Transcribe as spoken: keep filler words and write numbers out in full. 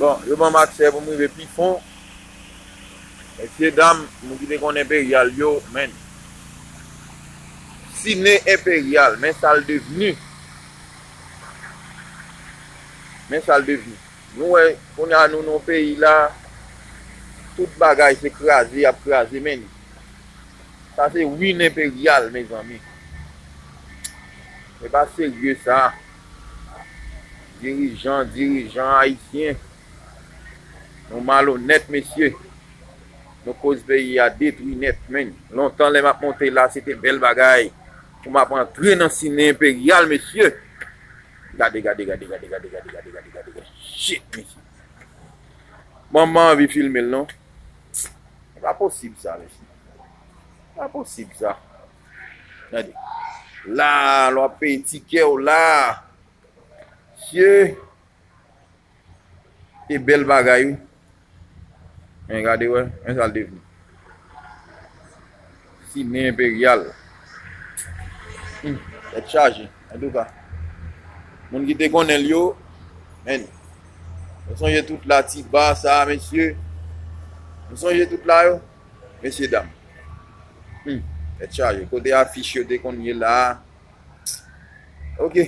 Bon, yo ban m aksè pou m rive pi fon. Mesye dam, nou ki te konn Enperyal yo, men. Sine Enperyal, men sa l devni. Men sa l devni. Nou wè, kounye a nou nan peyi la, tout bagay se kraze, y ap kraze, men. Sa se win Enperyal, mezanmi. Se pa serye sa. Dirijan, dirijan ayisyen. Nou malonèt, mesye. Nou koz peyi a detwi nèt, men. Lontan lè m ap monte la, se te bèl bagay. Pou m ap antre nan sine Enperyal, mesye. Gade, gade, gade, gade, gade, gade, gade, gade, gade, gade. Shit, mesye. Manman anvi filme l, non. Se pa posib sa, mesye. Se pa posib sa. Gade. La, lè w ap peye tikè w la. Mesye. Se bèl bagay, wi. Men gade, wè. Men sa l devni. Sine Enperyal. Hmm, tèt chaje. Antouka, moun ki te konnen l yo, men, nou sonje tout la, ti ba sa, mesye. Nou sonje tout la, yo, mesye dam. Hmm, tèt chaje. Kote afich yo te konn ye la? Ok.